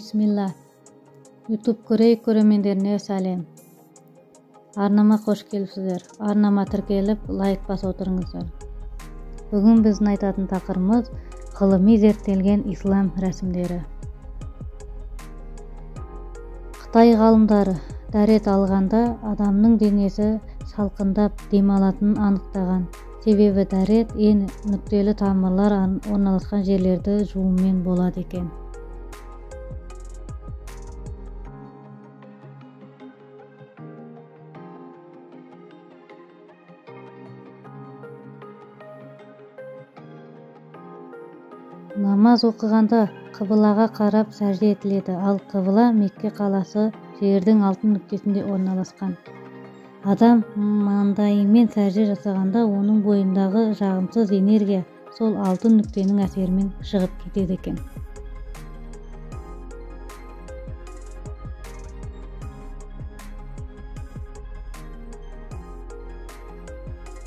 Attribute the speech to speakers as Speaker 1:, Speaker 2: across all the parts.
Speaker 1: Бисмилла. YouTube көрейік көрермендеріне сәлем. Арнама қош келіпсіздер. Арнама тіркеліп, лайк басып отырыңыздар. Бүгін біздің айтатын тақырыбымыз ғылыми зерттелген ислам рәсімдері. Қытай ғалымдары дәрет алғанда адамның денесі салқындап демалатынын анықтаған. Себебі дәрет ең нүктелі тамырлар орналасқан жерлерді жуумен болады екен. Намаз оқығанда қыбылаға қарап сәжде етіледі, ал қыбыла Мекке қаласы жердің алтын нүктесінде орналасқан. Адам маңдайымен сәжде жасағанда оның бойындағы жағымсыз энергия сол алтын нүктенің әсерімен шығып кетеді екен.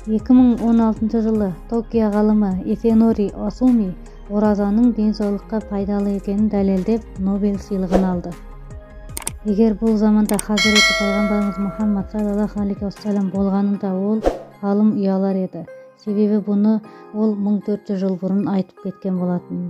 Speaker 1: 2016 жылы Токио ғалымы Исенори Осуми оразаның денсаулыққа пайдалы екенін дәлелдеп Нобель сыйлығын алды. Егер бұл заманда Хазіреті Пайғамбарымыз Мұхаммад саллаллаху алейхи уассалам болғанында ол ғалым ұялар еді. Себебі бұны ол 1400 жыл бұрын айтып кеткен болатын.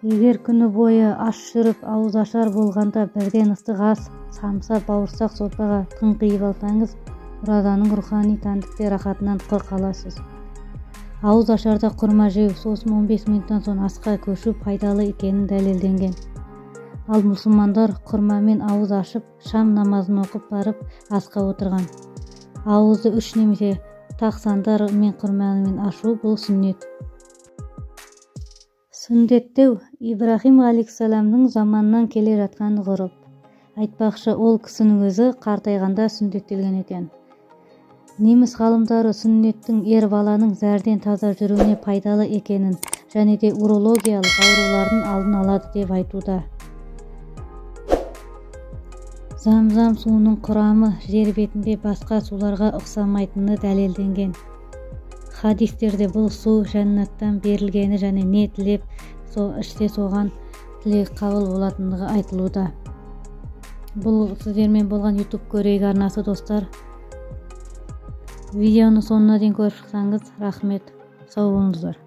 Speaker 1: Егер күні бойы аш жүріп ауыз ашар болғанда бірден ыстық ас, самса, бауырсақ, сорпаға тыңқиып алсаңыз, оразаның рухани тәндікте рахатынан құр қаласыз. Ауыз ашарда құрма жеу, сосын 15 минуттан соң асқа көшу пайдалы екенін дәлелденген. Ал мұсылмандар құрмамен ауыз ашып, шам намазын оқып барып асқа отырған. Ауызды үш немесе тақ сандар мен құрмамен ашу бұл сүннет. Сүндеттеу Ибрахим алейхиссаламның заманынан келе жатқан ғұрып. Айтпақшы, ол кісінің өзі қартайғанда сүндеттелген екен. Неміс ғалымдары сүннеттің ер баланың зәрден таза жүруіне пайдалы екенін және де урологиялық аурулардың алдын алады деп айтуда. Зам-зам суының құрамы жер бетінде басқа суларға ұқсамайтыны дәлелденген. Хадистерде бұл су жәннаттан берілгені және не тілеп ішсе соған тілек қабыл болатындығы айтылуда. Бұл сіздермен болған YouTube көрейік арнасы, достар. Видеоны соңына дейін көріп шықсаңыз, рахмет. Сау болыңыздар.